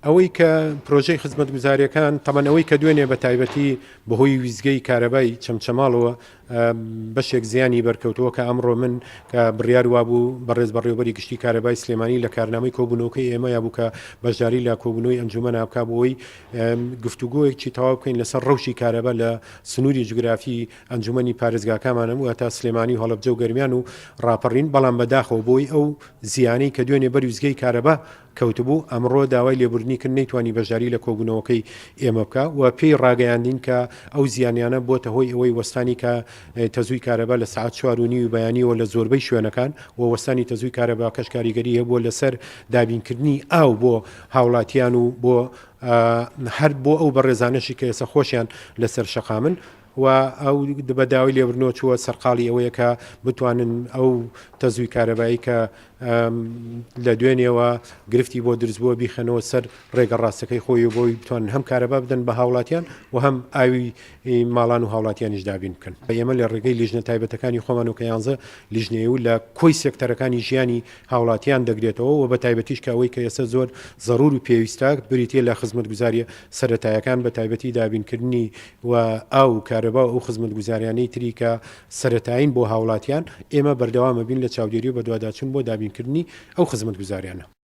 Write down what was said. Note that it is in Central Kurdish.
ئەوەی کە پرۆژەی خزمەتگوزاریەکان تەبەن ئەوەی کە دوێنێ بە تایبەتی بەهۆی ویزگەی کارەبای چەمچەماڵەوە بەشێک زیانی بەرکەوتووە کە ئەمڕۆ من کە بڕیار وابوو بەڕێز بەڕێوبەری گشتی کارەبای سلێمانی لە کارنامەی کۆبوونەوەکەی ئێمە یا بوو کە بەشداری لە کۆبوونەوەی ئەنجومەنا بکا بۆی گفتوگۆیەکی تەواو بکەین لەسەر ڕەوشی کارەبا لە سنووری جوگرافی ئەنجومەنی پارێزگاکانمان واتە سلێمانی و هەڵەبجە و گەرمیان و ڕاپەڕین بەڵام بەداخەوە بۆی ئەو زیانەی کە دوێنێ بەر ویستگەی کارەبا کەوتبوو، ئەمڕۆ داوای لێبوردنی کرد نەیتوانی بەشداری لە کۆبوونەوەکەی ئێمە بکا و پێی ڕاگەیاندین کە ئەو زیانیانە بۆتە هۆی ئەوەی وەستانی کە تەزووی کارەبا لە سەعات چوار و نیوی بەیانیەوە لە زۆربەی شوێنەکان و وەستانی تەزووی کارەباکەش کاریگەری هەبووە لەسەر دابینکردنی ئاو بۆ هاوڵاتیان و بۆ هەر بۆ ئەو بەڕێزانەشی کە ئێستا خۆشیان لەسەر شەقامن و ئەو بە داوای لێبردنەوە چووە سەرقاڵی ئەوەیە کە بتوانن ئەو تەزووی کارەبایی کە لە دوێنێوە گرفتی بۆ دروست بووە بیخەنەوە سەر ڕێگە ڕاستەکەی خۆی و بۆی بتوانن هەم کارەبا بدەن بە هاوڵاتیان و هەم ئاوی ماڵان و هاوڵاتیانیش دابین بکەن. ئێمە لە ڕێگەی لیژنە تایبەتەکانی خۆمان و کە یانزە لیژنەیە و لە کۆی سێکتەرەکانی ژیانی هاوڵاتیان دەگرێتەوە و بە تایبەتیش کە ئەوەی کە ئێستا زۆر زەرور و پێویستە بریتیە لە خزمەتگوزاریە سەرەتایەکان بە تایبەتی دابینکردنی و ئاو و کارەبا و ئەو خزمەتگوزاریانەی تری کە سەرەتایین بۆ هاوڵاتیان، ئێمە بەردەوام ئەبین لە چاودێری و بەدواداچوون بۆ دابینکردنی ئەو خزمەتگوزاریانە.